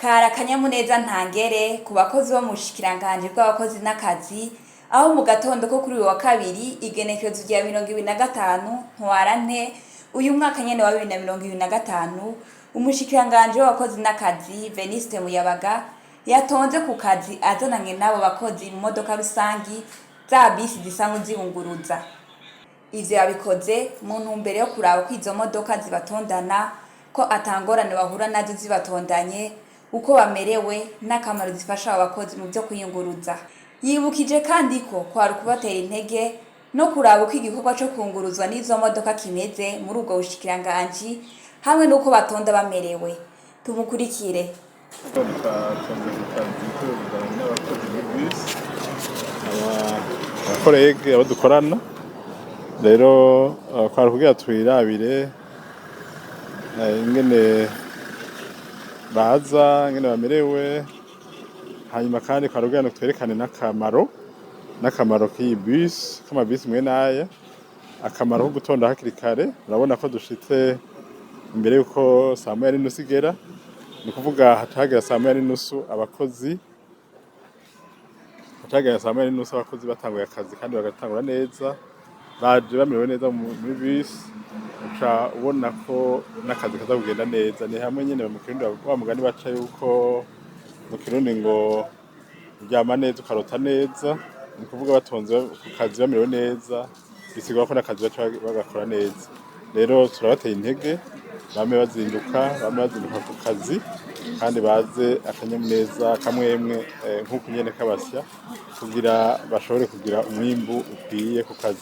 Kari akanyamuneza ntangere ku bakozi bo mu bushikiranganji bw'abakozi n'akazi, aho mu gatondo ko kuri uyu wa kabiri, igenekerezo rya 25 Ntwarante uyu mwaka nyene wa 2025, umushikiranganji w'abakozi n'akazi Veniste Muyabaga yatonze ku kazi azananye n'abo bakozi mu modoka rusangi za bisi zisanzwe zibunguruza. Ivyo yabikoze mu ntumbero yo kuraba ko izo modoka zibatondana, ko ata ngorane bahura nazo zibatondanye, uko bamerewe n'akamaro zifasha abo bakozi mu vyo kwiyunguruza. Yibukije kandi ko kwari ukubatera intege no kuraba uko igikorwa co kunguruzwa n'izo modoka kimeze muri ubwo bushikiranganji hamwe n'uko batonda bamerewe. Tumukurikire. Twatonze ku kazi tuvugana n'abakozi muri bisi, aba collègues abo dukorana. Rero kwari kugira twirabire ingene baza, ingene bamerewe, hanyuma kandi kwari kugira ngo twerekane n'akamaro k'iyi bisi, k'amabisi mwene aya, akamaro ko gutonda hakiri kare. Urabona ko dushitse imbere yuko saa 1:30 igera, ni ukuvuga hacagera saa 1:30 abakozi, hacagera saa 1:30 abakozi batanguye akazi kandi bagatangura neza, baje bamerewe neza muri bisi, uca ubona ko n'akazi kaza kugenda neza. Ni hamwe nyene mu Kirundi wa mugani baca yuko mu Kirundi ngo uryama neza ukarota neza. Ni ukuvuga batonze ku kazi bamerewe neza, bisigura ko n'akazi baca bagakora neza. Rero turabateye intege, bame bazinduka ku kazi kandi baze akanyamuneza kamwemwe nk'uku nyene kabasya, kugira bashobore kugira umwimbu ukwiye ku kazi.